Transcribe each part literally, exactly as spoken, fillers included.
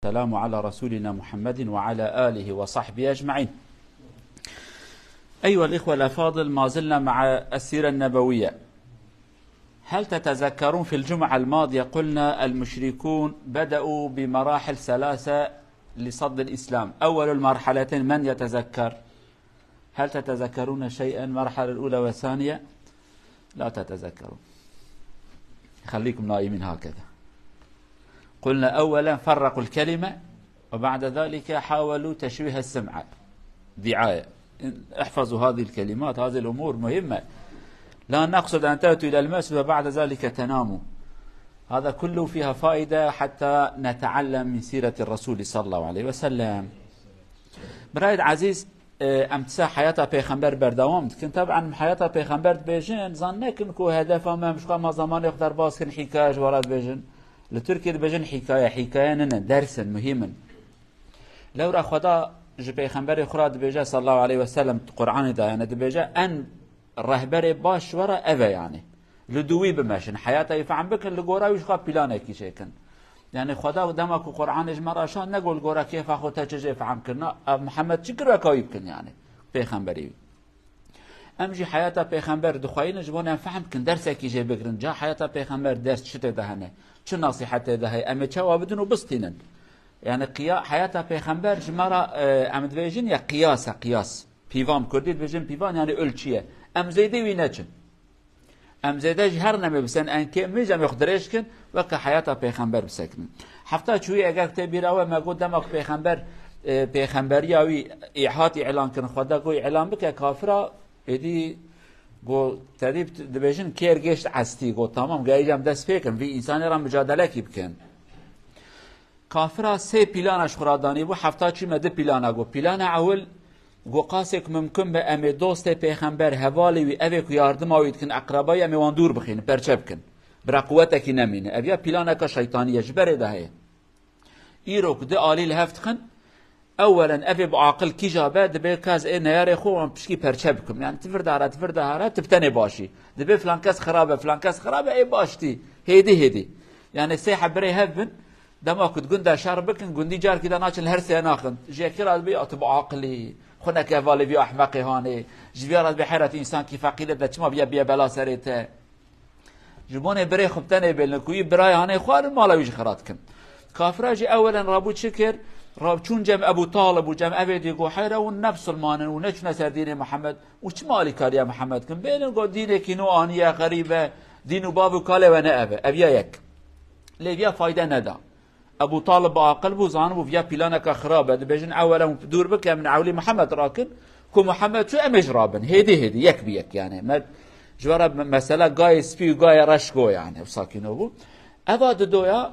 والسلام على رسولنا محمد وعلى آله وصحبه أجمعين. أيها الإخوة الأفاضل، ما زلنا مع السيرة النبوية. هل تتذكرون في الجمعة الماضية قلنا المشركون بدأوا بمراحل ثلاثة لصد الإسلام؟ أول المرحلتين، من يتذكر؟ هل تتذكرون شيئا؟ المرحلة الأولى والثانية؟ لا تتذكرون. خليكم نائمين هكذا. قلنا أولا فرقوا الكلمة، وبعد ذلك حاولوا تشويه السمعة. دعاية. احفظوا هذه الكلمات، هذه الأمور مهمة. لا نقصد أن تأتوا إلى المسجد وبعد ذلك تناموا. هذا كله فيها فائدة حتى نتعلم من سيرة الرسول صلى الله عليه وسلم. برایت عزیز، اه، ئەم تسا حیاتا پێخەمبەر بەردەوام دکن. طبعا حیاتا پێخەمبەر دبێژن، زان نەکن کو هەدەفا مە مشقا ما زمانی خو دەرباز کن حیکایە ژوارا دبێژن. لە تورکیە دبێژن حیکایە، حیکایە ننە، دەرسن، مهمن. لەورا خدا ji پێخەمبەرێ خورا دبێژە، صلی الله عليه وسلم، قورآانی دا، یعنی دبێژە، ئەن ڕەهبەرێ باش وەرە ئەڤە، یعنی. Li dûwî bimeşin, heyata wî fehm bikin, li gora wî ji xwe planekî çêkin. Yani Xweda dema ku Qur'anê ji me re şand, ne got li gora kêfa xwe te çi jê fehm kirina, ev Mihemed çi kir weka wî bikin yani. Pêxemberî wî. Em jî heyata pêxember dixweynin ji bo em fehm bikin, dersekî jê bigirin. Ca heyata pêxember ders çi tê de hene? Çi nasîhet tê de heye? Em ê çawa bidin û bistînin? Yani qiya-, heyata pêxember ji me re, e, em dibêjin ya qiyas e, qiyas. Pîvan, Kurdî dibêjin pîvan, yani ölçüye. Em zêdê wî neçin. Em zêde jî her nemê bisekin, em kêm jî em ê xwe dirêj kin, weke heyata pêxember bisekinin. Hefta çûyî eger tê bîra we, me got dema ku pêxember, e, pêxemberiya wî î-, hat îlan kirin, Xweda got îlan bike, kafira êdî got, tedî dibêjin kêr gêşt estî, got tamam, gayî em dest pê kin, vî însanê re mucadelekî bikin. Kafira sê plana ji xwe re danîbû, hefta çû me du plana got. Plana ewil got, qasê ku mimkun be, em ê dostê pêxember, hevalê wî, evê ku yardima wî dikin, eqrebayî, em ê wan dûr bixînin, perçe bikin. Bira quwetekî nemîne. Ev ya planeke şeytanî ye, ji berê de heye. Îro ku du alî li hev dixin, ewelen evê bi aqil kîja be, dibe ka ez ê neyarê xwe wan pişkî perçe bikim. Yani tu vir dara, tu vir dahara, tu bi tenê başî. Dibe filan kes xirab e, filan kes xirab e, ê baş tî. Hêdî hêdî. Yani sê heb birê hev bin, dema ku di gund de şer bikin, gundî carkî de naçin, li her sê naxin. Ji yekî re dibe ya tu bi aqilî, xwineke hevalê vî ehmeqê hanê. Ji vî re dibe heyret, însankî feqîrê de çima biye, biye bela serê te. Ji bonê birê xwe bi tenê bêlin ku wî birayê hanê xwarin, mala wî jî xira dikin. Kafira jî ewelen rabû çi kir? Rab çûn cem Ebû Talib û cem evê dî, got heyra hûn ne bisilman in û neçûne ser dînê Mihemed û çima alîkariya Mihemed kin? Bêlin, got dînekî nû aniye, xerîb e, dîn û bav û kalê we ne ev e. Ev ya yek. Lê viya fayde neda. Ebû Talib bi aqil bû, zanibû viya planeke xirab e. Dibêjin ewelen dûr bike, min ewlî Mihemed rakin, ku Mihemed çû em ê jî rabin. Hêdî hêdî, yek bi yek yani. Me, ji we re me-, mesela gayê spî û gayê reş go yani, ew sakîno bû. Eva didoya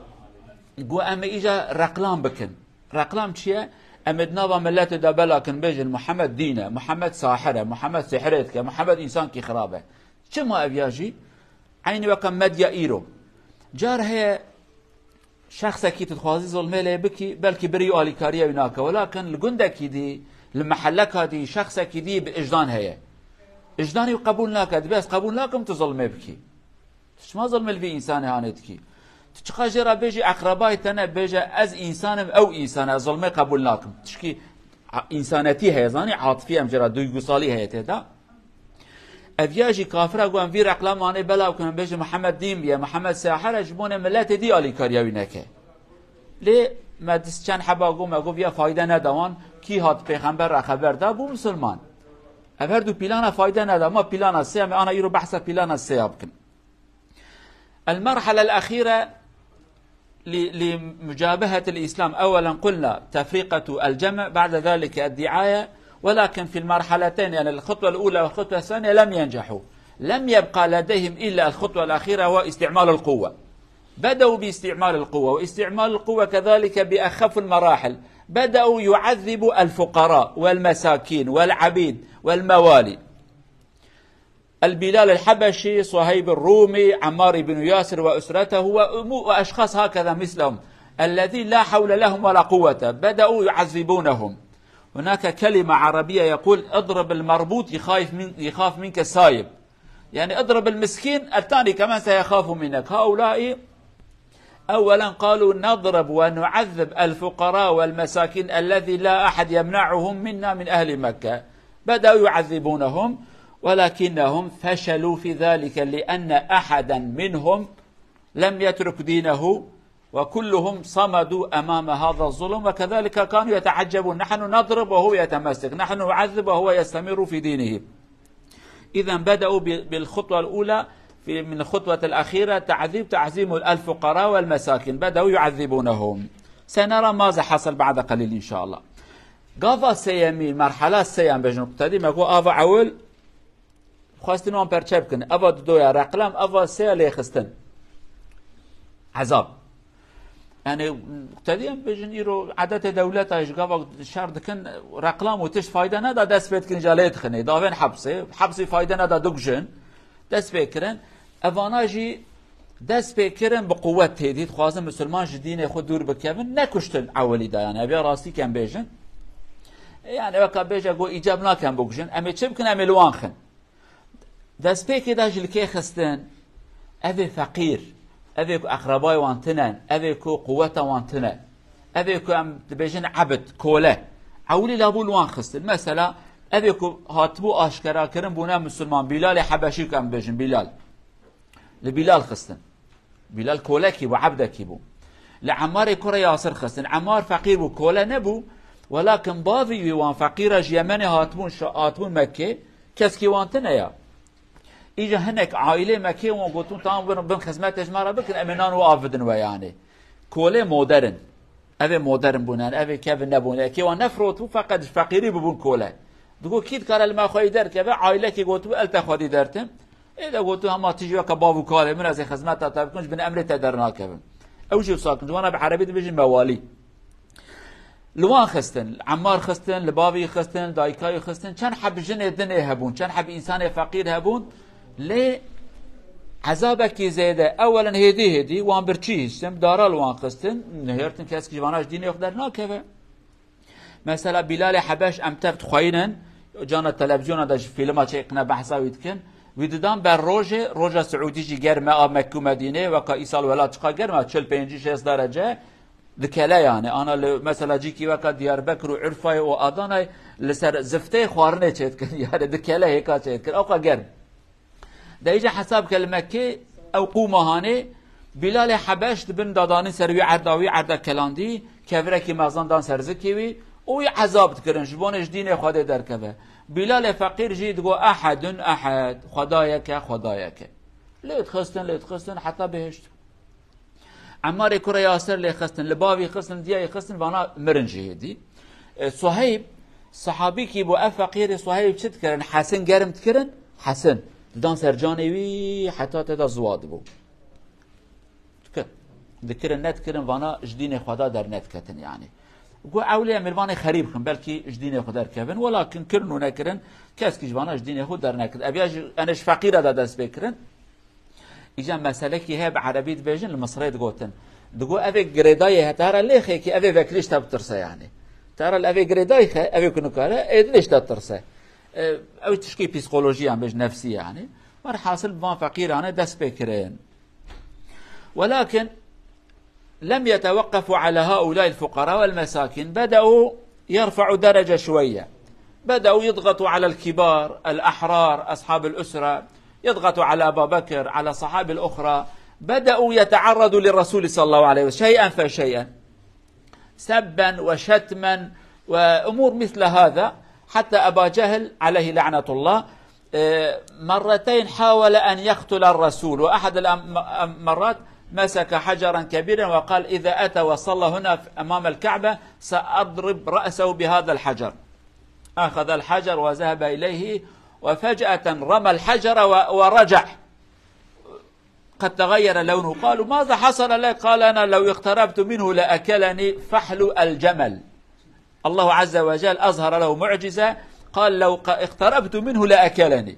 got em ê îja reqlam bikin. Reqlam çi ye? Em ê di nava miletê de bela kin, bêjin Mihemed dîn e, Mihemed sahir e, Mihemed sihirê dike, Mihemed însankî xirab e. Çima ev ya jî? Eynî weke medya îro. Car heye şexsekî tu dixwazî zilmê lê bikî, belkî birî û alîkariya wî nake. Welakin li gundekî dî, li mehelleka dî, şexsekî dî bi ijdan heye. Ijdanî wî qebûl nake, dibê ez qebûl nakim tu zilmê bikî. Tu çima zilmê li vî însanê hanê dikî? Tu çiqa jê re bêjî eqrebayê te ne, bêje ez însan im, ew însan e, ez zilmê qebûl nakim. Tişkî a-, însanetî heye, zanî, atifî em jê re, duygusalî heye tê de. Ev ya jî kafira ku em vî reqlamanê belav kin, em bêjin Mihemed dîn bûye, Mihemed sahir e, ji bonê miletê dî alîkariya wî neke. Lê me dist çend heba got, me got viya fayde neda wan, kî hat pêxember re xeber da, bû misilman. Ev her du plana fayde neda, ma plana sê, em ê ana îro behsa plana sê ya bikin. المرحلة الأخيرة ل-، لمجابهة الإسلام، أولا قلنا تفرقة الجمع، بعد ذلك الدعاية، ولكن في المرحلتين، يعني الخطوة الأولى والخطوة الثانية، لم ينجحوا، لم يبقى لديهم إلا الخطوة الأخيرة، هو استعمال القوة. بدأوا باستعمال القوة، واستعمال القوة كذلك بأخف المراحل، بدأوا يعذبوا الفقراء والمساكين والعبيد والموالي. البلال الحبشي، صهيب الرومي، عمار بن ياسر وأسرته وأمو-، وأشخاص هكذا مثلهم، الذين لا حول لهم ولا قوة، بدأوا يعذبونهم. هناك كلمة عربية يقول: "اضرب المربوط يخاف من-، يخاف منك السايب". يعني اضرب المسكين، الثاني كمان سيخاف منك. هؤلاء أولا قالوا نضرب ونعذب الفقراء والمساكين الذي لا أحد يمنعهم منا من أهل مكة. بدأوا يعذبونهم ولكنهم فشلوا في ذلك لأن أحدا منهم لم يترك دينه وكلهم صمدوا أمام هذا الظلم وكذلك كانوا يتعجبون نحن نضرب وهو يتمسك نحن نعذب وهو يستمر في دينه. إذا بدأوا بالخطوة الأولى في من الخطوة الأخيرة تعذيب تعزيم الفقراء والمساكين بدأوا يعذبونهم. سنرى ماذا حصل بعد قليل إن شاء الله. Gava sêyemî, merhela sêyem bêjin, qutedî me ku ava ewil xwestin wan perçe bikin. Ava didoya reqlam, ava sêya lêxistin. Ezab. Yani, qutedî em bêjin îro edetê dewleta ji gava şer dikin, reqlam û tişt fayde neda, dest pê dikin ja lê dixinê. Davên hepsê, hepsî fayde neda, dikujin. Dest pê kirin. Evana jî dest pê kirin bi quwet têdî, dixwazin misilman ji dînê xwe dûr bikevin, nekuştin ewilî de, yani, ev ya rastî kem bêjin. E, yani, weka bêje got, îcab nakin bikujin, em ê çi bikin, em ê li wan xin. Destpêkê de ji li kê xistin, ev ê feqîr, ev ê ku eqrebayê wan tine, ev ê ku quweta wan tine, ev ê ku em dibêjin ebd, kole. Ewilî labû li wan xistin. Mesela, ev ê ku hatibû aşkera kirin, bûne misilman, Bîlalê Hebeşî ku em bêjin, Bîlal. Li Bîlal xistin. Bîlal kolekî bû, ebdekî bû. Li Emmarê kurê Yasir xistin. Emmar feqîr bû, kole nebû. Welakin bavî wî wan feqîra ji Yemenê hatibûn, şa-, hatibûn Mekkê, keskî wan tine ya. Îca hinek aîlê Mekkê wan gotin, tamam, bin, bin xizmetê ji me re bikin, em ê nan û av bidin we yani. Kolê modern. Ev ê modern bûn, yani ev ê kevin nebûn. Ekê wan nefrot bû, feqet ji feqîrî bibûn kole. Digot, kî dikare li me xweyî derkeve, aîlekî gotibû, el te xwedî dertim. Ê de gotu, hema tu jî weke bav û kalê min, ez ê xizmeta te bikim, ji bin emrê te dernakevim. Ew jî wisa kirin, ji wana bi erebî dibêjin mewalî. Li wan xistin, li Emmar xistin, li bavî xistin, li dayika wî xistin, çend heb jinê dinê hebûn, çend heb însanê feqîr hebûn, lê ezabekî zêde, ewelen hêdî hêdî, wan birçî hiştin, dara li wan xistin, nihêrtin, keskî ji vana ji dînê xwe dernakeve. Mesela Bîlalê Hebeş em tev dixweyînin, cana televizyona de ji fîlma çêkine behsa wî dikin. Wî didan ber rojê, roja Siûdî jî germ e, a Mekke û Medînê, weka îsal welat çiqa germ e, çil pêncî şêst derece dikele yani. Ana li mesela cîkî weka Diyarbekir û Urfayê û Adanayê li ser zifteyê xwarinê çêdikin, yani dikele hêka çêdikin. Ewqa germ. De îca hesab ke li Mekkê ew qûma hanê, Bîlalê Hebeş di bin dadanî ser wî erda, wî erda kelandî, kevirekî mezan dan ser zikê wî û wî ezab dikirin, ji bo ne ji dînê Xwedê derkeve. Bîlalê feqîr jî digo, "Ehedun ehed, Xwedayeke, Xwedayeke." Lê dixistin, lê dixistin, heta bihişt. Emmarê kurê Yasir lê xistin, li bavî xistin, diyayê xistin, vana mirin jî hêdî. E, Suheyb, sahabîkî bû, ev feqîrê Suheyb çi dikirin? Hesin germ dikirin, hesin. Didan ser canê wî, heta tê de ziwa dibû. Dikir-, dikirin, nedikirin, vana ji dînê Xweda dernediketin, yani. Got, "Ewlê em ê li vanê xerîb xin, belkî ji dînê xwe derkevin." Welakin kirin û nekirin, keskî ji vana ji dînê xwe dernekir. Ev ya ji, ene ji feqîra de dest pê kirin. Îca meselekî heye, bi erebî dibêjin, li Misirê digotin. Digo, "Evê girêdayê he, te here lêxekî, evê vekirî ji te bitirse yani. Te here li evê girêdayî xe, evê ku nikare, ê dilê ji te tirse." E, ew tişkî psîkolojî yan bêj, nefsî yani. Werhasil bi van feqîranê dest pê kirin. Welakin لم يتوقفوا على هؤلاء الفقراء والمساكين، بدأوا يرفعوا درجة شوية، بدأوا يضغطوا على الكبار، الأحرار، أصحاب الأسرة، يضغطوا على أبا بكر، على الصحابة الأخرى، بدأوا يتعرضوا للرسول صلى الله عليه وسلم شيئا فشيئا، سبا وشتما وأمور مثل هذا، حتى أبا جهل عليه لعنة الله، آه، مرتين حاول أن يقتل الرسول، وأحد الأم-، المرات مسك حجرا كبيرا وقال: "إذا أتى وصلى هنا أمام الكعبة سأضرب رأسه بهذا الحجر." أخذ الحجر وذهب إليه، وفجأة رمى الحجر و-، ورجع. قد تغير لونه. قالوا: "ماذا حصل لك؟" قال: "أنا لو اقتربت منه لأكلني فحل الجمل." الله عز وجل أظهر له معجزة، قال: "لو ق-، اقتربت منه لأكلني."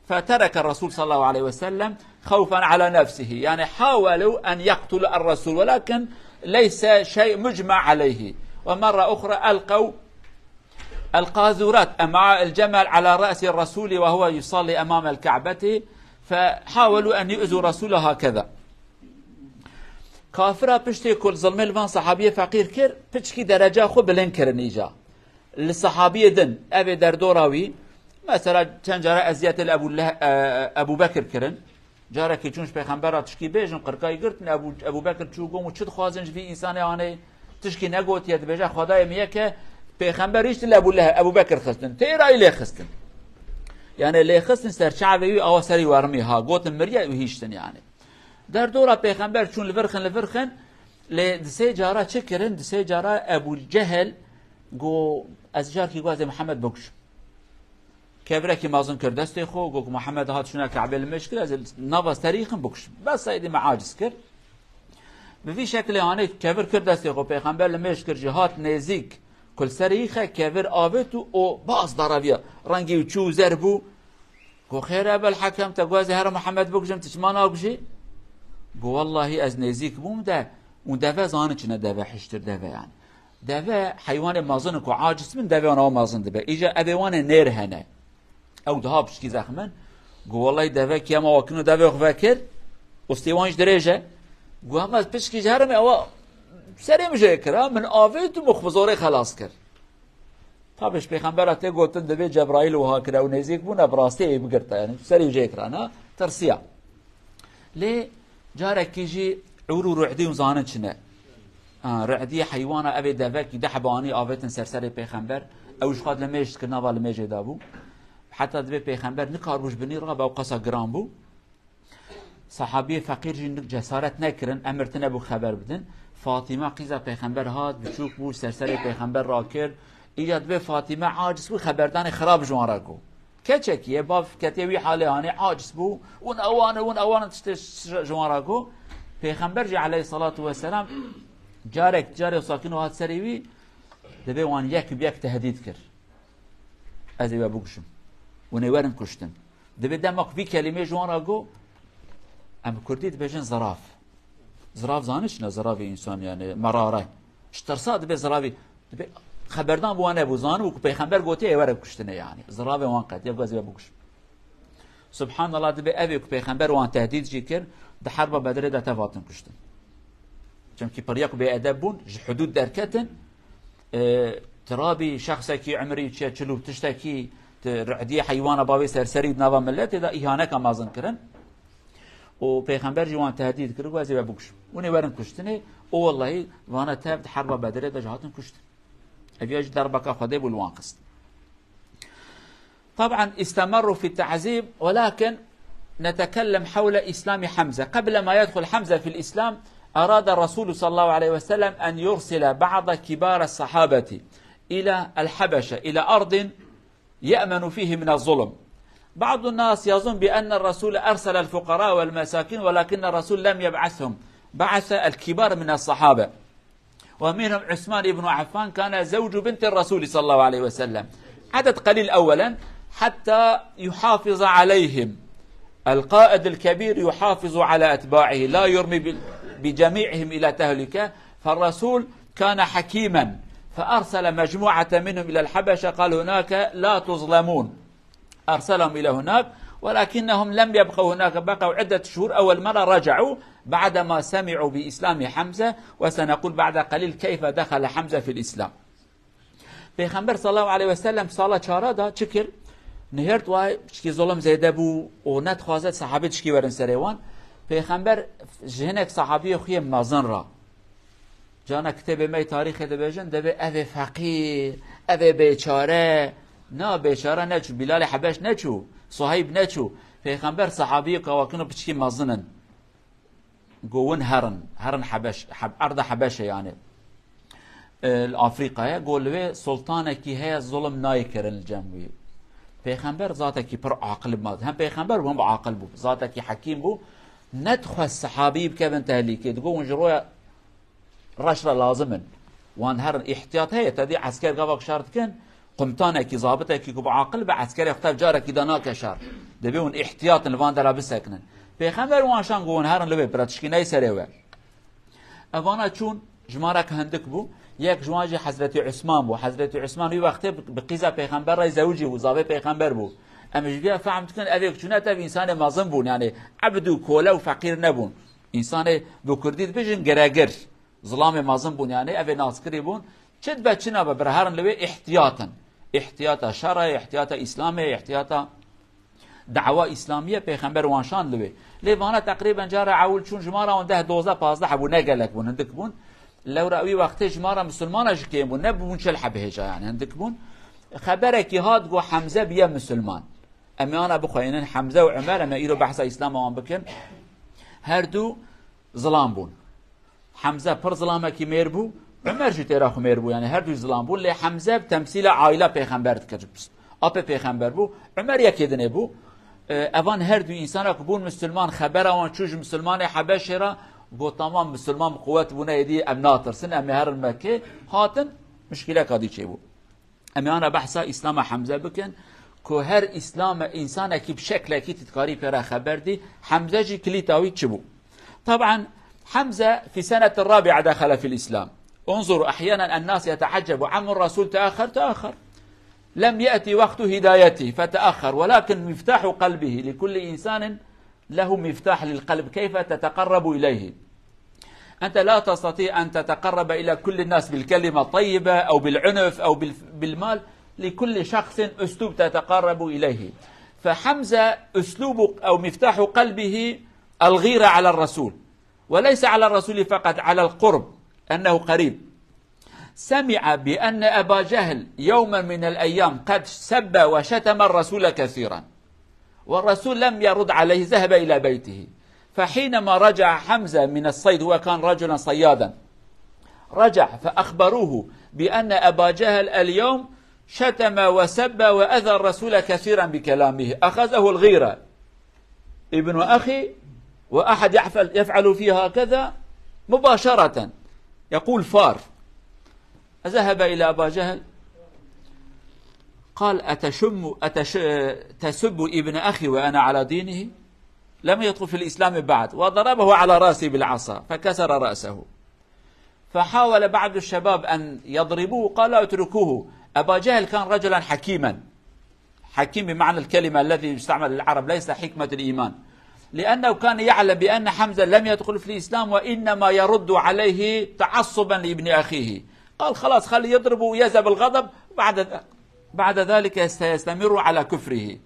فترك الرسول صلى الله عليه وسلم خوفا على نفسه، يعني حاولوا أن يقتلوا الرسول، ولكن ليس شيء مجمع عليه. ومرة أخرى ألقوا القاذورات، أمعاء الجمل، على رأس الرسول وهو يصلي أمام الكعبة، فحاولوا أن يؤذوا الرسول هكذا. Kafira piştê ku zilmê li van sahabiyê feqîr kir, piçkî dereca xwe bilind kirin îca. Li sahabiyê din, ev ê derdora wî, mesela çend cara eziyetê li Ebû Leh-, e, Ebû Bekir kirin. Carekî çûn ji Pêxembera tişkî bêjin, qirkayî girtin, Ebû, Ebû Bekir çû got, çi dixwazin ji vî însanê anê? Tişkî negotiye, dibêje, Xwedayê min yek e, Pêxember hiştin li Ebû Leh-, Ebû Bekir xistin. Têrayî lê xistin. Yani lê xistin ser çavê wî, awa serî werimî ha, gotin miriye û hiştin yani. Derdora Pêxember çûn li vir xin, li vir xin, lê di sê cara çi kirin? Di sê cara Ebû Cehel got, ez carkî got ez ê Mihemed bikujim. Kevirekî mezin kir destê xwe, got, Mihemed hat şûna Ke'bê li mêj kir, ez ê nava serî xin bikujim. Bes seydî me aciz kir. Bi vî şekilê hanê kevir kir destê xwe, Pêxember li mêj kir jî hat nêzîk, ku li serî xe kevir avêt û o bas daraviya. Rengî wî çû zer bû. Go, xêr e, Ebel Hekem, te got ez ê here Mihemed bikujim, tu çima nakujî? Go, wellahî ez nêzîk bûm de, û deve zanin çi ne deve, hiştir deve yani. Deve heywanê mezin in ku aciz bin, devê wan awa mezin dibe. Îja evê wan ê nêr hene. Ew daha piçkî zexm in. Go, wellahî deve kiyama wakino devê xwe vekir, û stê wan jî dirêj e. Go, hema ez piçkî ji herim ewa serê min jê kira, min avêt û min xwe bi zorê xelas kir. Tabi ji Pêxembera tê gotin, divê Cebraîl wiha kira û nêzîk bûna, bi rastî ê bigirta, yani serî jê kirana, tirsiya. Lê carekî jî ûr û ru'dî hûn zanin çi ne? Ha, ru'dî heywana, ev ê devekî deh hebe anî avêtin ser serê Pêxember, ew ji xwe li mêj dikir, nava li mêjê de bû. Heta divê Pêxember nikaribû ji binî rabe, ew qasa giran bû. Sahabiyê feqîr jî cesaret nekirin, emir tine bû xeber bidin. Fatîme qîza Pêxember hat, biçûk bû, ser serê Pêxember rakir. Îca divê Fatîme aciz bû, xeberdanê xirab ji wan re got. Keçekî ye, bav ketiye wî halê hanê, aciz bû, hûn ewan e, hûn ewan e, tiştê ji wan re got. Pêxember jî aleyhissalatu vesselam carek, carê sakin û hat serê wî, divê wan yek bi yek tehdîd kir. Ez ê we bikuşim. Hûn ê werin kuştin. Divê dema ku vî kelîmê ji wan re got, em bi kurdî dibêjin zirav. Zirav zanî çi ne? Ziravê însan yani merare. Ji tirsa dibê ziravî, dibê xeberdan bi wan nebû, zanibû ku Pêxember gotiye ê were kuştinê yani. Ziravê wan qetiya, got ez ê we bikuşim. Subhanallah, dibê ev ê ku Pêxember wan tehdîd jî kir, di herba Bedrê de tev hatin kuştin. Çimkî piriya ku bêedeb bûn, ji hudûd derketin, e, tirabî şexsekî emrî çiye çil û tiştekî, ti ru'diyê heywana bavê serserî di nava miletê de îhaneka mezin kirin. Û Pêxember jî wan tehdîd kir, got ez ê we bikuşim. Hûn ê werin kuştinê, û wellahî vana tev di herba Bedrê de jî hatin kuştin. Ev ya jî derbeka Xwedê bû li wan xist. طبعا استمروا في التعذيب، ولكن نتكلم حول إسلام حمزة. قبل ما يدخل حمزة في الإسلام، أراد الرسول صلى الله عليه وسلم أن يرسل بعض كبار الصحابة إلى الحبشة، إلى أرض يأمن فيه من الظلم. بعض الناس يظن بأن الرسول أرسل الفقراء والمساكين، ولكن الرسول لم يبعثهم، بعث الكبار من الصحابة. ومنهم عثمان بن عفان كان زوج بنت الرسول صلى الله عليه وسلم. عدد قليل أولا حتى يحافظ عليهم. القائد الكبير يحافظ على أتباعه، لا يرمي ب-، بجميعهم إلى تهلكة. فالرسول كان حكيما فأرسل مجموعة منهم إلى الحبشة، قال هناك لا تظلمون. أرسلهم إلى هناك، ولكنهم لم يبقوا هناك، بقوا عدة شهور، أول مرة رجعوا بعدما سمعوا بإسلام حمزة، وسنقول بعد قليل كيف دخل حمزة في الإسلام. Pêxember sallallahu aleyhi ve sellem sala çara da çi kir? Nihêrt wa çikî zulm zêde bû û nedixwaze sahabî çikî werin serê wan. Pêxember ji hinek sahabiyê xwe yê mezin ra Cana kitêbê me yê tarîxê dibêjin, dibê ev ê feqîr, ev ê bêçare. Na, bêçare neçû, Bîlalê Hebeş neçû, Suheyb neçû. Pêxember sehabiyê kawakin û piçkî mezin in. Go win herin, herin Hebeş, Heb-, erda Hebeşe yani. E, li Afrîkayê, go li wê sultanekî heye, zulm nayê kirin li cem wî. Pêxember zatekî pir aqil bû. Hem pêxember bû, hem aqil bû. Zatekî hekîm bû. Nedixwest sehabî bikevin tehlîkê. Digo hûn ji roya reş re lazim in. Wan herin, îhtiyat heye, te dî esker gava ku şer dikin, qumtanekî, zabitekî ku bi aqil be, eskerê xwe tev carekî de nake şer. Dibê hûn îhtiyat in, li van dera bisekinin. Pêxember wan şan got, hûn herin li wê pira tişkî ney serê we. Evana çûn, jimarek hindik bû. Yek ji wan jî Hezretî Usman bû. Hezretî Usman wî wextê bi, bi qîza Pêxember re zewicî bû, zavê Pêxember bû. Em ji vê fehm dikin, ev ê ku çûne tev însanê mezin bûn, yani ebd û kole û feqîr nebûn. Însanê bi kurdî dibêjin giregir. Zilamê mezin bûn, yanî evê naskirî bûn. Çi dibe çi nabe, bi re herin li wê îhtiyat in. Îhtiyata şer e, îhtiyata Îslamê, îhtiyata dawa Îslamî ye, pêxember wan şand li wê. Lê vana teqrîben cara ewil çûn ji me re wan deh, dozdeh, pazdeh hebû, ne gelek bûn, hindik bûn. Lewra wî wextê ji me re misilmana jî kêm bûn, nebûn çil hebê hêja, yanî hindik bûn. Xeberekî hat, got Hemze biye misilman. Em ê ana bixweynin, Hemze û Umer, em ê îro behsa Îslama wan bikin. Her du zilam bûn. Hemze pir zilamekî mêr bû, Umer jî têra xwe mêr bû. Yanî her du zilam bûn, lê Hemze temsîla aîla pêxember dikir. Apê pêxember bû, Umer yekê dinê bû. E, evan her du însana ku bûn misilman, xebera wan çû ji misilmanê Hebeşê re, got, tamam, misilman bi quwet bûne, êdî em natirsin, em ê herin Mekkê. Hatin, muşkileka dî çêbû. Em ê ana behsa Îslama Hemze bikin, ku her Îslame, însanekî bi şeklekî tu dikarî pê re xeber dî, Hemze jî kilîta wî çi bû? طبعا حمزة في سنة الرابعة دخل في الإسلام. انظروا، أحيانا الناس يتعجب، عم الرسول تأخر، تأخر. لم يأتي وقت هدايته فتأخر، ولكن مفتاح قلبه لكل إنسان له مفتاح للقلب، كيف تتقرب إليه؟ أنت لا تستطيع أن تتقرب إلى كل الناس بالكلمة الطيبة أو بالعنف أو بال-، بالمال. لكل شخص أسلوب تتقرب إليه. فحمزة أسلوب أو مفتاح قلبه الغيرة على الرسول، وليس على الرسول فقط، على القرب، أنه قريب. سمع بأن أبا جهل يوما من الأيام قد سب وشتم الرسول كثيرا، والرسول لم يرد عليه، ذهب إلى بيته. فحينما رجع حمزة من الصيد، هو كان رجلا صيادا، رجع فأخبروه بأن أبا جهل اليوم شتم وسب وأذى الرسول كثيرا بكلامه، أخذه الغيرة، ابن أخي وأحد يفعل، يفعل في هكذا مباشرة، يقول فار. ذهب إلى أبا جهل، قال: أتشم، أتش-، تسب ابن أخي وأنا على دينه؟ لم يدخل في الإسلام بعد، وضربه على رأسه بالعصا فكسر رأسه. فحاول بعض الشباب أن يضربوه، قال: اتركوه. أبا جهل كان رجلا حكيما، حكيم بمعنى الكلمة الذي يستعمل العرب، ليس حكمة الإيمان، لأنه كان يعلم بأن حمزة لم يدخل في الإسلام، وإنما يرد عليه تعصبا لابن أخيه. قال: خلاص، خلي يضربه ويذهب الغضب، بعد بعد ذلك سيستمر على كفره.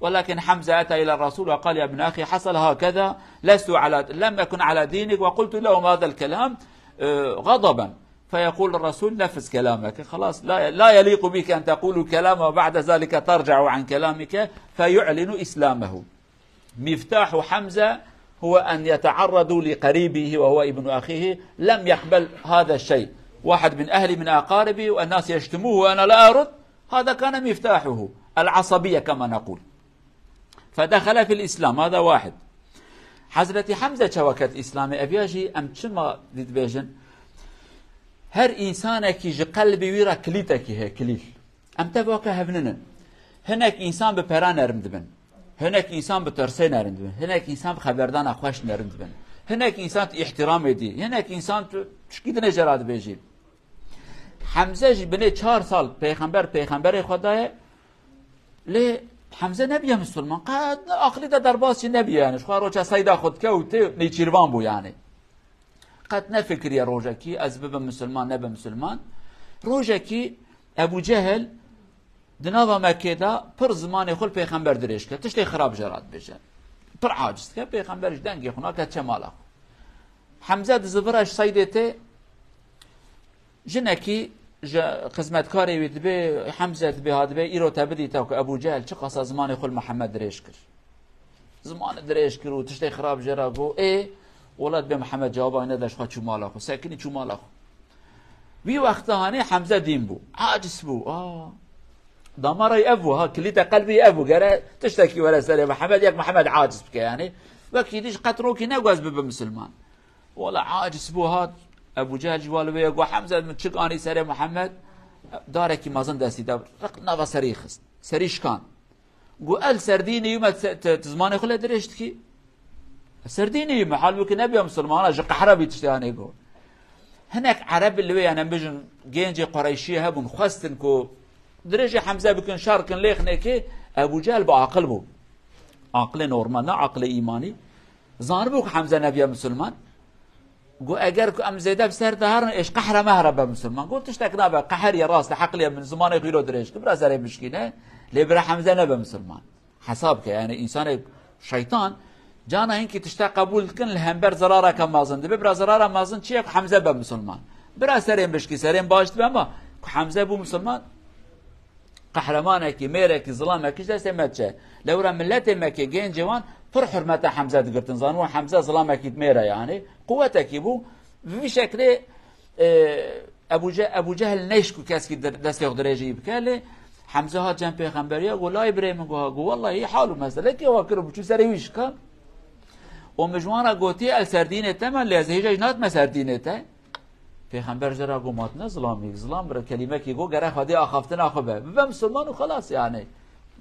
ولكن حمزة أتى إلى الرسول وقال: يا ابن أخي، حصل هكذا، لست على، لم أكن على دينك، وقلت لهم هذا الكلام، آه، غضبا. فيقول الرسول: نفذ كلامك، خلاص، لا، لا يليق بك أن تقول كلام وبعد ذلك ترجع عن كلامك، فيعلن إسلامه. مفتاح حمزة هو أن يتعرض لقريبه وهو ابن أخيه، لم يقبل هذا الشيء. واحد من أهلي، من أقاربي، والناس يشتموه وأنا لا أرد، هذا كان مفتاحه، العصبية كما نقول. فدخل في الإسلام، هذا واحد. حضرت حمزة çawa ket Îslamê, ev ya jî em çima dibêjin? Her însanekî ji qelbê wî re kilîtekî heye, kilîl. Em tev weke hev ninin. Hinek însan bi pera nerin dibin. Hinek însan bi tirsê nerin dibin. Hinek însan bi xeberdana xweş nerin dibin. Hinek însan tu îhtîramê dî. Hinek însan tu tişkî dinê jê re dibêjî. Hemze jî binê çar sal pêxember, pêxemberê xwe daye. Lê Hemze nebiye misilman. Qet aqilî de derbas jî nebiye, yanî ji xwe roça seyda xwe dike û tê nêçîrvan bû yanî. Qet nefikiriye rojekî ez bibim misilman, nebim misilman. Rojekî Ebû Cehil di nava Mekkê de pir zimanê xwe li pêxember dirêj kir. Tiştê xirab jê re dibêje. Pir aciz dike, pêxember ji dengê xwe nake, çe mala xwe. Hemze dizivire ji seydê tê, jinekî ji xizmetkarê wî dibê, Hemze dibê, ha dibê, îro te bidî te ku Ebû Cehil çiqasa zimanê xwe li Mihemed dirêj kir. Zimanê dirêj kir û tiştê xirab jê re got, ê, wela dibê Mihemed cewaba wî nede, ji xwe çû mala xwe, sekinî çû mala xwe. Wî wexta hanê Hemze dîn bû. Aciz bû. Aa. Damarayê ev bû, ha, kilîta qelbî ev bû. Gere tiştekî were serê Mihemed, yek Mihemed aciz bike, yanî. Wekî dî ji qet rokî negot ez bibim misilman. Wela aciz bû, hat. Ebû Cehil jî wali wê got, Hemze, min çik anî serê Mihemed, darekî mezin destî de, riq nava serî xist. Serî şikan. Got, el ser dînî me, te, te, te zimanê xwe lê dirêj dikî? Ser dînî me, halbûkî nebiya misilmana, ji qehre vî tiştê hanê got. Hinek Ereb li wê, yanî em bijin gencê Qureyşiyê hebûn, xwestin ku dirêjê Hemze bikin, şer kin, lêx nêkê, Ebû Cehil bi aqil bû. Aqilê normal, ne aqilê îmanî. Zanibû ku Hemze nebiye misilman. Got, eger ku em zêde bi ser de herin, êş qehre me here be misilman. Got, tiştek nabe, qeher ye, rast e, heqliye, min zimanê xwe îro dirêj kir, bira serê bişkîne, lê bira Hemze nebe misilman. Hesab ke, yani, însanê şeytan, cana hinkî tişta qebûl dikin, li hember zerareke mezin dibe, bira zerara mezin çi ye ku Hemze be misilman. Bira serên bişkî, serên baş dibe, ama ku Hemze bû misilman, qehremanekî, mêrekî, zilamekî ji destê me diçe. Lewra miletê me ke, gencê wan pir hurmeta Hemze digirtin. Zanibûn Hemze zilamekî mêr e, yani. Quwetekî bû. Bi vî şeklê, e, Ebu Ce-, Ebu Cehil neyşt ku keskî dir-, destê xwe dirêjî bike, lê Hemze hat cem pêxemberiya, got, "Lay birê min," got, ha, got, "Wellahî hal û mesele kê wa kir û biçû serê wî şika." Û min ji wan re gotiye, "El ser dînê te me, lê ez hêja jî natime ser dînê te." Pêxember jê re got, "Ma tu ne zilamî, zilam bira kelîmekî got, gere Xwedê axaftina xwe be. Bibe misilman û xelas yani."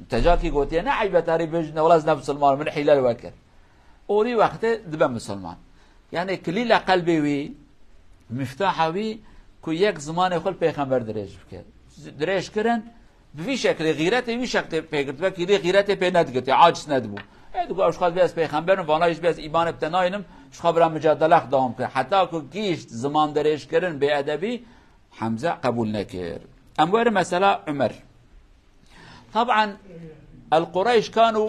Te carkî gotiye, "Ne eyb e tarî bêjî, ne wela ez ne misilman, min hîle li we kir." Û vî wextê dibe misilman. Yani kilîla qelbê wî, miftaha wî, ku yek zimanê xwe li pêxember dirêj bike. Dirêj kirin, bi vî şeklê, xîretê wî şeklê pê girt. Wekî dê xîretê pê nedigirtê, aciz nedibû. Ê, digot, "Ew ji xwe dibê ez pêxember im, vana jî dibê ez îmanê bi te nayînim, ji xwe bira micadele xwe dewam kir." Heta ku gihîşt ziman dirêjkirin, bêedebî, Hemze qebûl nekir. Em werin mesela Umer. طبعا القريش كانوا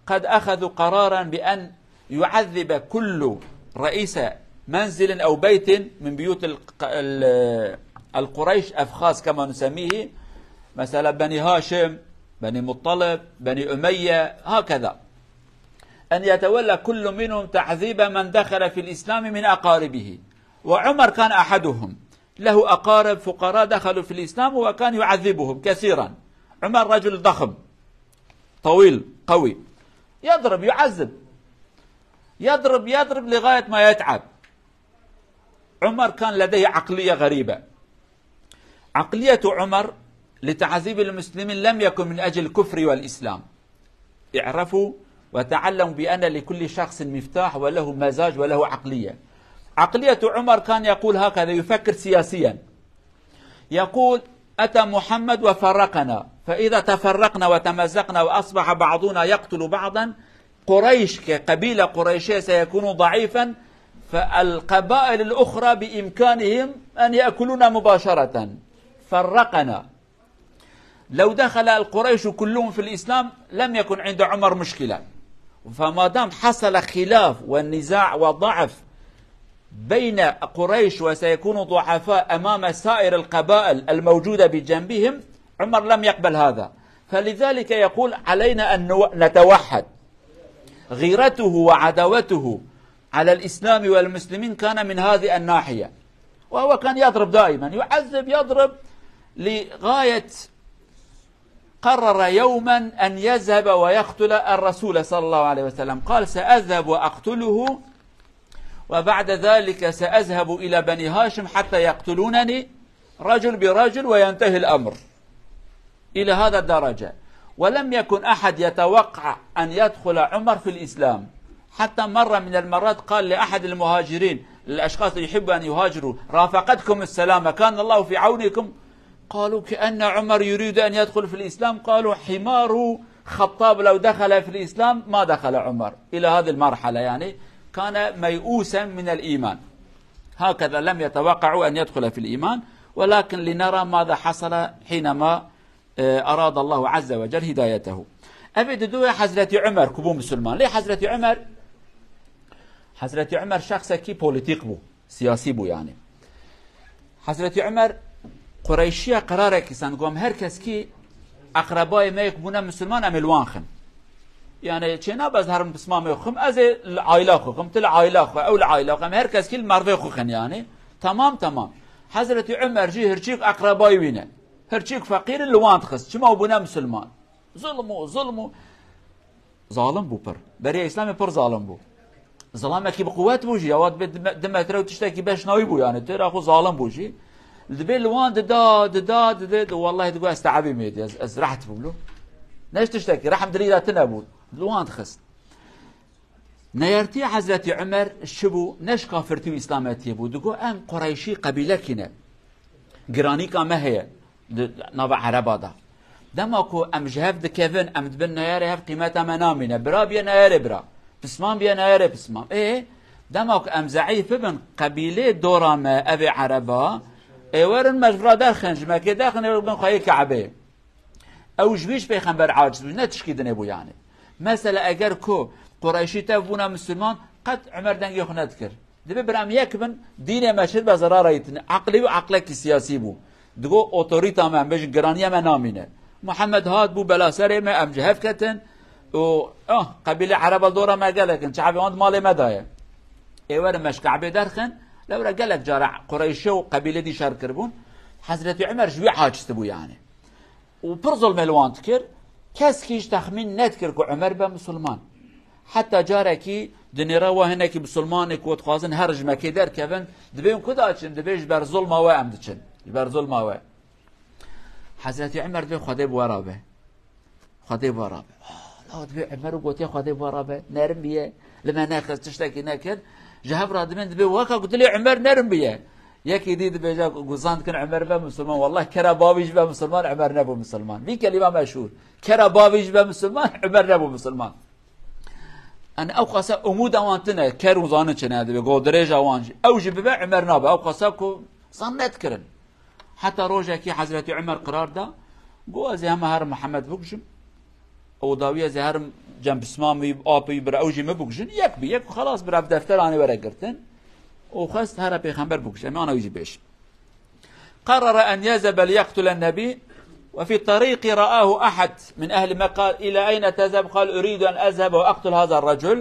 قد أخذوا قرارا بأن يعذب كل رئيس منزل أو بيت من بيوت ال-، ال-، القريش أفخاذ كما نسميه، مثلا بني هاشم، بني مطلب، بني أمية، هكذا. أن يتولى كل منهم تعذيب من دخل في الإسلام من أقاربه. وعمر كان أحدهم. له أقارب فقراء دخلوا في الإسلام وكان يعذبهم كثيرا. عمر رجل ضخم، طويل، قوي. يضرب، يعذب. يضرب، يضرب لغاية ما يتعب. عمر كان لديه عقلية غريبة. عقلية عمر لتعذيب المسلمين لم يكن من أجل الكفر والإسلام. اعرفوا وتعلموا بأن لكل شخص مفتاح وله مزاج وله عقلية. عقلية عمر كان يقول هكذا، يفكر سياسيا. يقول: "أتى محمد وفرقنا، فإذا تفرقنا وتمزقنا وأصبح بعضنا يقتل بعضا، قريش كقبيلة قريشية سيكون ضعيفا، فالقبائل الأخرى بإمكانهم أن يأكلونا مباشرة. فرقنا." لو دخل القريش كلهم في الإسلام لم يكن عند عمر مشكلة. فما دام حصل خلاف ونزاع وضعف بين قريش وسيكونوا ضعفاء أمام سائر القبائل الموجودة بجنبهم، عمر لم يقبل هذا. فلذلك يقول: "علينا أن نو-، نتوحد." غيرته وعداوته على الإسلام والمسلمين كان من هذه الناحية. وهو كان يضرب دائما، يعذب، يضرب، لغاية قرر يوما أن يذهب ويقتل الرسول صلى الله عليه وسلم. قال: "سأذهب وأقتله، وبعد ذلك سأذهب إلى بني هاشم حتى يقتلونني رجل برجل وينتهي الأمر." إلى هذا الدرجة. ولم يكن أحد يتوقع أن يدخل عمر في الإسلام. حتى مرة من المرات قال لأحد المهاجرين، الأشخاص اللي يحبوا أن يهاجروا: "رافقتكم السلامة، كان الله في عونكم." قالوا: "كأن عمر يريد أن يدخل في الإسلام." قالوا: "حمار خطاب لو دخل في الإسلام ما دخل عمر." إلى هذه المرحلة، يعني، كان ميؤوسا من الإيمان. هكذا لم يتوقعوا أن يدخل في الإيمان، ولكن لنرى ماذا حصل حينما، آه، أراد الله عز وجل هدايته. Ev ê didoya Hezretî Umer ku bû misilman. Lê Hezretî Umer, Hezretî Umer şexsekî polîtîk bû, siyasî bû yani. Hezretî Umer Qureyşiya qerarekî send, got, "Em her kes kî eqrebayê me yek bûne misilman, em ê li wan xin." Yani çênabe ez herim pismamê xwe xim, ez ê li aila xwe xim, tu li aila xwe, ew li aila xwe, em her kes kî li mervê xwe xin yani. Tamam, tamam. Hezretî Umer jî hirçîk eqrebayê wî ne. Hirçîk feqîr in, li wan dixist. Çima û bûne misilman. Zulm û, zulm û. Zalim bû pir. Beriya Îslamê pir zalim bû. Zilamekî bi quwet bû jî. Yawa dibê di me-, di metre û tiştekî beş navî bû yani. Têra xwe zalim bû jî. Dibê li wan dida, dida, didê, di wellahî digot ez teebî mêdî. Ez, ez reht bûm lo. Ne ji tiştekî, rehm dilî de tune bû. Li wan dixist. Neyartiya Hezretî Umer çi bû? Ne ji kafirtî û Îslametiyê bû. Digot, "Em Qureyşî qebîlekî ne. Giranîka me heye di nava Ereba de. Dema ku em ji hev dikevin, em dibin neyarê hev, qîmeta me namîne. Bira bîye neyarê bira." Pisman biye nayere pisman. Ê, dema ku em zeîf bibin, qebîlê dora me, evê ereba, ê werin me ji vira derxin, ji Mekê derxin, ê bin xweyê Ke'bê. Ew ji wî ji pêxember aciz bû, ne tişkî dinê bû yani. Mesela eger ku Qureyşî tev bûna misilman, qet Umer dengê xwe nedikir. Dibe bira em yek bin, dînê me şir be zerara yî tine. Eqlî wî eqlekî siyasî bû. Digo otorîta me, em bêjin giraniya me namîne. Muhammed hat bû bela serê me, em ji hev ketin. Û, ah, qebîle ereba dora me gelek in, çavê wan di malê me de ye. Ê werin me ji Ke'bê derxin, lewre gelek cara Qureyşê û qebîlê dî şer kiribûn. Hezretî Umer ji wî aciz bû yani. Û pir zulmê li wan dikir. Kes hîç texmîn nedikir ku Umer be misilman. Heta carekî dinêre wa hinekî misilmanê ku dixwazin her ji Mekê derkevin, dibên ku daçin, dibê ji ber zulma we em diçin. Ji ber zulma we. Hezretî Umer dibê Xwedê bi we re be. Xwedê bi we re be. Ah, la dibê Umer û gotiye Xwedê bi we re be. Nerin biye. Li me nexist, tiştekî nekir. Ji hev re dibên dibê weka ku dilê Umer nerin biye. Yekî dî dibêje ku zan dikin Umer be misilman. Wallah kera bavî jî be misilman, Umer nebû misilman. Vî kelîma meşhûr. Kera bavî jî be misilman, Umer nebû misilman. Yani ew qasa umûda wan tine, ker û zanin çine dibê, go dirêja wan jî. Ew jî bibe, Umer nabe. Ew qasa ku zan nedikirin. Heta rojekî Hezretî Umer qirar da, go ez ê hema herim Mihemed bikujim. Û dawî ez ê herim cem pismamî, apî, bira ew jî min bikujin. Yek bi yek, xelas bira bi defteranê were girtin. Û xwest here pêxember bikuje. Em ana wî jî bêjin. قرر أن يذهب ليقتل النبي، وفي الطريق رآه أحد من أهل مكة، قال: "إلى أين تذهب؟" قال: "أريد أن أذهب وأقتل هذا الرجل."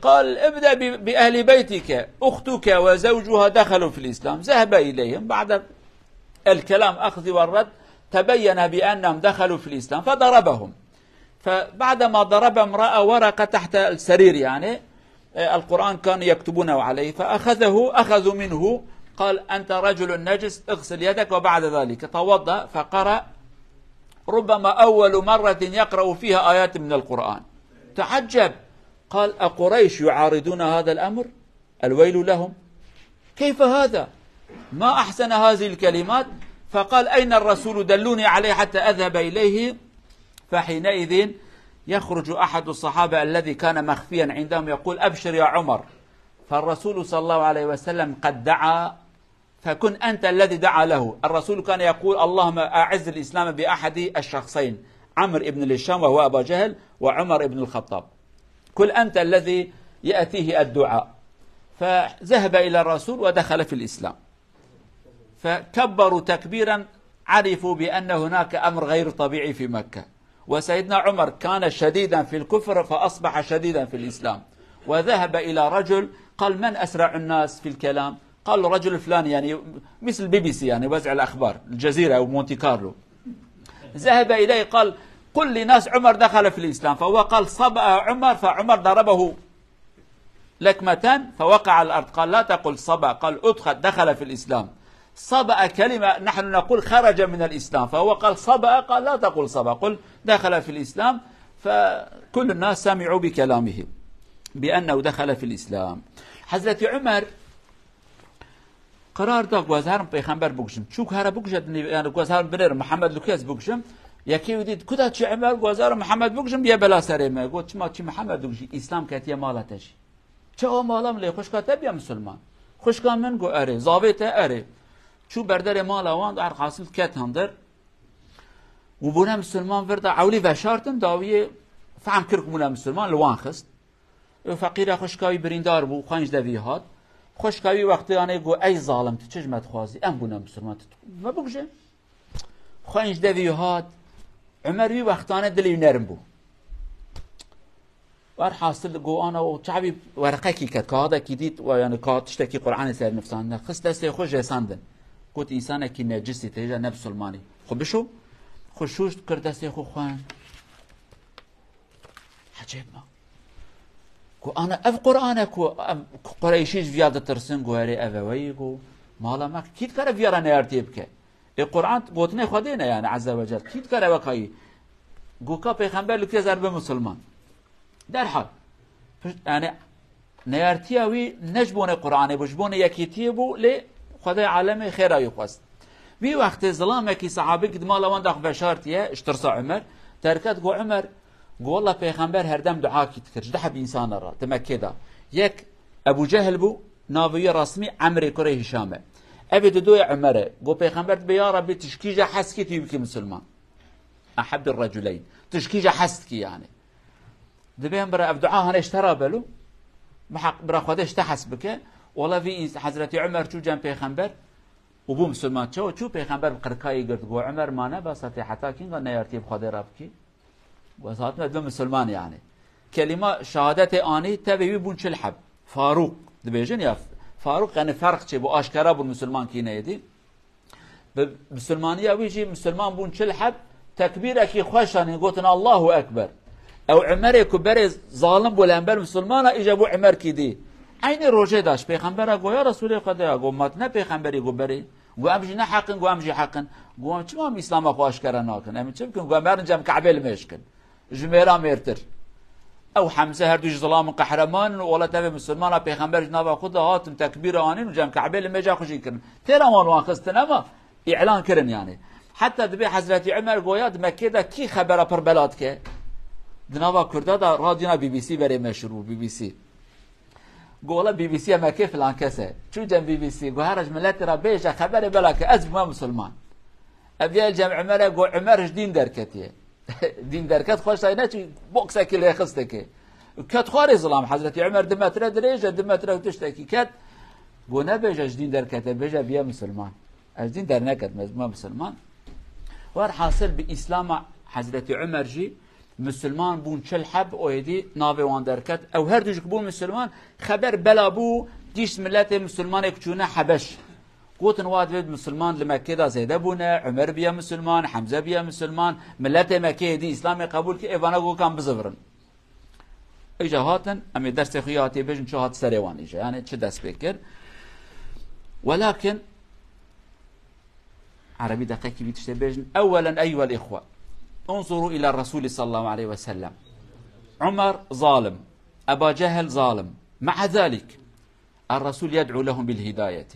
قال: "ابدأ ب-، بأهل بيتك، أختك وزوجها دخلوا في الإسلام." ذهب إليهم، بعد الكلام أخذ والرد تبين بأنهم دخلوا في الإسلام فضربهم. فبعدما ضربهم رأى ورقة تحت السرير، يعني، آه، القرآن كانوا يكتبونه عليه، فأخذه، أخذوا منه، قال: "أنت رجل نجس، اغسل يدك." وبعد ذلك توضأ فقرأ ربما أول مرة يقرأ فيها آيات من القرآن. تعجب، قال: "أقريش يعارضون هذا الأمر؟ الويل لهم. كيف هذا؟ ما أحسن هذه الكلمات." فقال: "أين الرسول؟ دلوني عليه حتى أذهب إليه." فحينئذ يخرج أحد الصحابة الذي كان مخفيا عندهم يقول: "أبشر يا عمر، فالرسول صلى الله عليه وسلم قد دعا، فكن أنت الذي دعا له." الرسول كان يقول: "اللهم أعز الإسلام بأحد الشخصين، عمرو بن هشام وهو أبا جهل، وعمر بن الخطاب. كن أنت الذي يأتيه الدعاء." فذهب إلى الرسول ودخل في الإسلام. فكبروا تكبيرا، عرفوا بأن هناك أمر غير طبيعي في مكة. وسيدنا عمر كان شديدا في الكفر فأصبح شديدا في الإسلام. وذهب إلى رجل، قال: "من أسرع الناس في الكلام؟" قال: "رجل فلان"، يعني مثل بي بي سي، يعني وزع الأخبار، الجزيرة أو مونتي كارلو. ذهب إليه، قال: "قل لناس عمر دخل في الإسلام." فهو قال: "صبأ عمر"، فعمر ضربه لكمة فوقع على الأرض. قال: "لا تقل صبأ"، قال: "ادخل، دخل في الإسلام." صبأ كلمة، نحن نقول خرج من الإسلام، فهو قال: "صبأ"، قال: "لا تقل صبأ، قل دخل في الإسلام." فكل الناس سمعوا بكلامه بأنه دخل في الإسلام. Hezretî Umer qirar da ku ez herim pêxember bikujim. Çûk here bikuje, yani ku ez herim binêrim Mihemed li ku ez bikujim. Yekê wî dît, ku da çi Umer, ku ez herim Mihemed bikujim, biye bela serê me. Got, çima çi Mihemed dikujî? Îslam ketiye mala te jî. Çawa mala min lê xwişka te biya misilman? Xwişka min, got, erê. Zavê te, erê. Çû berderê mala wan, her hasil ket hindir. Û bûne misilman, vir da ewlî veşartin, dawiyê fehm kir ku bûne misilman, li wan xist. Û feqîra xwişka wî birîndar bû, xwenc devî hat. Xwişka wî wextê anê got, ey zalim, tu çi ji me dixwazî? Em bûne misilman, tu me bikuje. Xwenc devî hat. Umer wî wextane dilê wî nerm bû. Werhasil got, ana û çavî wereqekî ket, kaxidekî dît, we yani ka tiştekî Qur'anê ser nivsandine. Xist destê xwe jê sandin. Got, însanekî necisî, têja ne misilmanî. Xwe bişo, xwe şûşt, kir destê xwe xwen. Ecêb me. Ku ana ev Qur'an e ku em, ku Qureyşî ji viya ditirsin, ku erê ev e weyî, ku mala me kî dikare viya re neyartiyê bike? Ê Qur'an gotinê Xwedê ne yani, Azze ve Cel. Kî dikare wekayî? Ku ka pêxember li kê zer be misilman. Derhal. Piş-, yani neyartiya wî ne ji bonê Qur'anê bû, ji bonê yekîtiyê bû, lê Xwedê alemê xêra wî xwest. Vî wextê zilamekî sehabî di mala wan de xwe veşartiye, ji tirsa Umer, derket, got, Umer, Go, wela Pêxember herdem dua kî dikir, ji du heb însana re, di Mekkê de. Yek Ebû Cehil bû, navê wî resmî Emrê kurê Hîşam e. Evê didoyê Umer e. Go, Pêxember dibê, ya Rebbî, tu ji kîja hez dikî tu wî bikî misilman. Ehabbir reculeyn. Tu ji kîja hez dikî yani. Dibê em bira ev dua hane ji te re belo. Miheq-, bira Xwedê ji te hes bike. Wela vî îns-, Hezretî Umer çû cem Pêxember û bû misilman. Çawa çû Pêxember bi qirkayî girt. Go, Umer, ma ne bes e, tê heta kînga neyartiyê bi Xwedê re bikî? Go, ez hatime dibim misilman yani. Kelîma şehadetê anî, tevê wî bûn çil heb. Farûq dibêjin ya Farûq, yani ferq çê bû, aşkera bûn misilman kî neyê dî. Bi misilmaniya wî jî misilman bûn çil heb, tekbîrekî xweş anîn, gotin, Allahu Ekber. Ew Umerê ku berê zalim bû li hember misilmana, îja bû Umerkî dî. Eynî rojê de ji Pêxembera go, ya Resûlê Xwedê, ya go, ma tu ne pêxemberî go berê? Go, em jî ne heq in, go, em jî heq in. Go, em çima em Îslama xwe aşkere nakin? Em çi bikin? Go, em herin cem Ke'bê li mêj kin. Ji mêra mêrtir. Ew Hemze her du jî zilam û qehreman in û wela tevê misilmana Pêxember ji nava xwe de hatin, tekbîr anîn û cem Ke'bê li mêja xwe jî kirin. Têra wan wan xistin, ema îlan kirin yani. Heta dibê Hezretî Umer goya di Mekkê de kî xebera pir bela dike? Di nava Kurda de radyona B B C berê meşhur bû, B B C. Go, wela B B C ya Mekkê filan kes e. Çû cem B B C, go, here ji miletê re bêje xeberê bela ke ez bûme misilman. Ev ya cem Umerê, go, Umer ji dîn derketiye. Dîn derket xweş dayê, neçî boksekî lê xistekê. Ket xwarê zilam, Hezretî Umer du metre dirêj e, du metre û tiştekî ket. Go, nebêje ji dîn derkete, bêje biye misilman. Ez dîn derneketim, ez bûme misilman. Werhasil bi Îslama Hezretî Umer jî misilman bûn çil heb, o êdî navê wan derket. Ew her du jî ku bûn misilman, xeber bela bû, gihîşt miletê misilmanê ku çûne Hebeş. Gotin, wa divê misilman li Mekkê de zêde bûne, Umer biye misilman, Hemze biye misilman, miletê Mekkê êdî Îslamê qebûl kir, êvana gokan bizivirin. Îca hatin, em ê dersê xwe ya hatî bêjin, çi hat serê wan îca, yani çi dest pê kir. Welakin, Erebî deqekî vî tiştê bêjin, ewwelen eyyuhel îxwe, unzuru ila Resûlî sallallahu aleyhi ve sellem. Umer zalim, Eba Cehil zalim. Mea zalik, الرسول يدعو لهم بالهداية.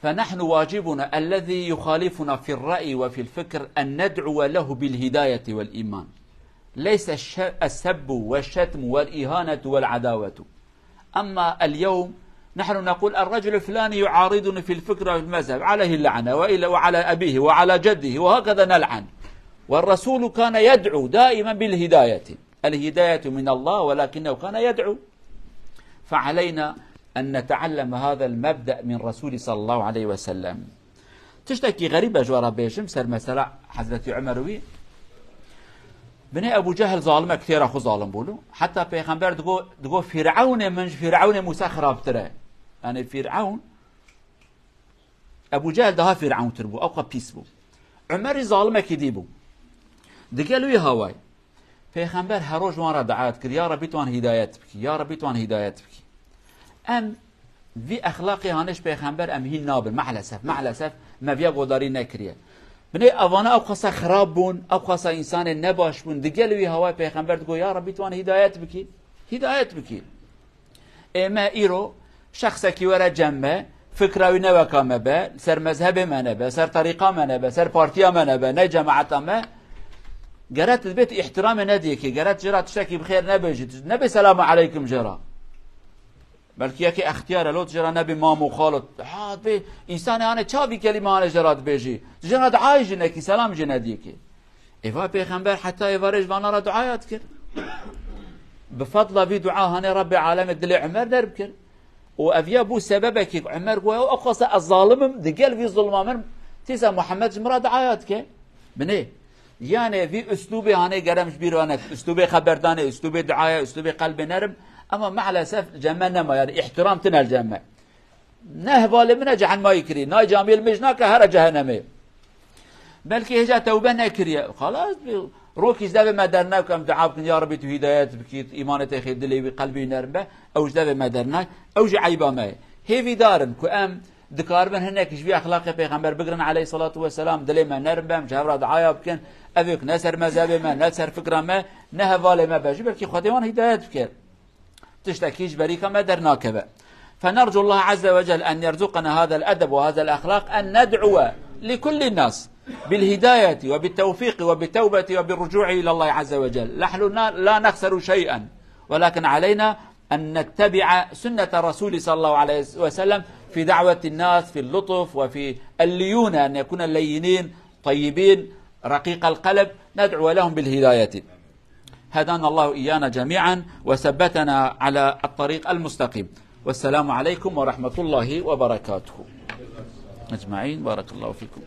فنحن واجبنا الذي يخالفنا في الرأي وفي الفكر أن ندعو له بالهداية والإيمان. ليس الش-، السب والشتم والإهانة والعداوة. أما اليوم نحن نقول: "الرجل الفلاني يعارضني في الفكر وفي المذهب، عليه اللعنة وإلى، وعلى أبيه وعلى جده"، وهكذا نلعن. والرسول كان يدعو دائما بالهداية. الهداية من الله، ولكنه كان يدعو. فعلينا أن نتعلم هذا المبدأ من رسول صلى الله عليه وسلم. Tiştekî xerîb e ji we re bêjim ser mesela Hezretî Umer wî. Binê Ebû Cehil zalimek têra xwe zalim bûn. Heta Pêxember digo, digo, Fîrewnê min ji Fîrewnê Mûsa xirabtir e. Yani Fîrewn, Ebû Cehil daha Fîrewntir bû, ewqa pîs bû. Umerî zalimekî dî bû. Digel wî hawayî. Pêxember her roj wan re dua dikir, ya Rebî tu wan hîdayet bikî, ya Rebî tu wan hîdayet bikî. Em vî exlaqê hanê ji Pêxember em hîn nabin. Mehlesef, mehlesef me viya godarî nekiriye. Binê evana ew qasa xirab bûn, ew qasa însanên nebaş bûn. Digel wî hawayê Pêxember digo, ya Rebî tu wan hîdayet bikî. Hîdayet bikî. Ê me îro şexsekî were cem me, fikra wî ne weka me be, ser mezhebê me nebe, ser terîqa me nebe, ser partiya me nebe, ne cemaeta me, gere tu dibê tu îhtiramê nediyekê, gere tu jê re tiştekî bi xêr nebêjî, tu nebê selamu aleykum jê re. Belkî yekê extiyar e, lo tu jê re nebê mam û xalo. Ha, dibê însanê hane ça vî kelîme hane jê re dibêjî. Tu jê re duayê jî nekî, selam jî nediyekê. Êva Pêxember heta êvarê ji vana re duaya dikir. Bi fedla vî dua hanê Rebbê alemê dilê Umer derb kir. Û ev ya bû sebebekî ku Umer goya, ew qasa ez zalim im, digel vî zulma min, tîsa Muhammed ji min re duaya dike. Binê. Yanê vî uslûbê hanê gerem ji bîr ve nekin. Uslûbê xeberdanê, uslûbê duaya, uslûbê qelbê nerim. Ema mehlesef cem me nema, yani îhtiram tine li cem me. Ne hevalê min e cehenmayî kirî. Nay camiyê li mêj nake here cehenemê. Belkî hêja tewbe nekiriye. Xalas, rokî ji devê me dernay ku em dua bikin, ya Rebî tu hîdayet bikî, tu îmanê te xêr dilê wî, qelbê wî nerm be, ew ji devê me dernay. Ew jî eyba me ye. Hêvîdar in ku em dikaribin hinek ji vî exlaqê Pêxember bigirin aleyhissalatu vesselam, dilê me nerm be, em ji hev re duaya bikin. Ev ê ku ne ser mezhebê me, ne ser fikra me, ne hevalê me be jî, belkî Xwedê wan hîdayet bike. Tiştekî ji berîka me dernakeve. فنرجو الله عز وجل أن يرزقنا هذا الأدب وهذا الأخلاق أن ندعو لكل الناس. بالهداية وبالتوفيق وبالتوبة وبالرجوع إلى الله عز وجل. نحن لا نخسر شيئا، ولكن علينا أن نتبع سنة الرسول صلى الله عليه وسلم في دعوة الناس، في اللطف وفي الليونة، أن يكون لينين طيبين رقيق القلب، ندعو لهم بالهداية. هدانا الله إيانا جميعا وثبتنا على الطريق المستقيم. والسلام عليكم ورحمة الله وبركاته أجمعين. بارك الله فيكم.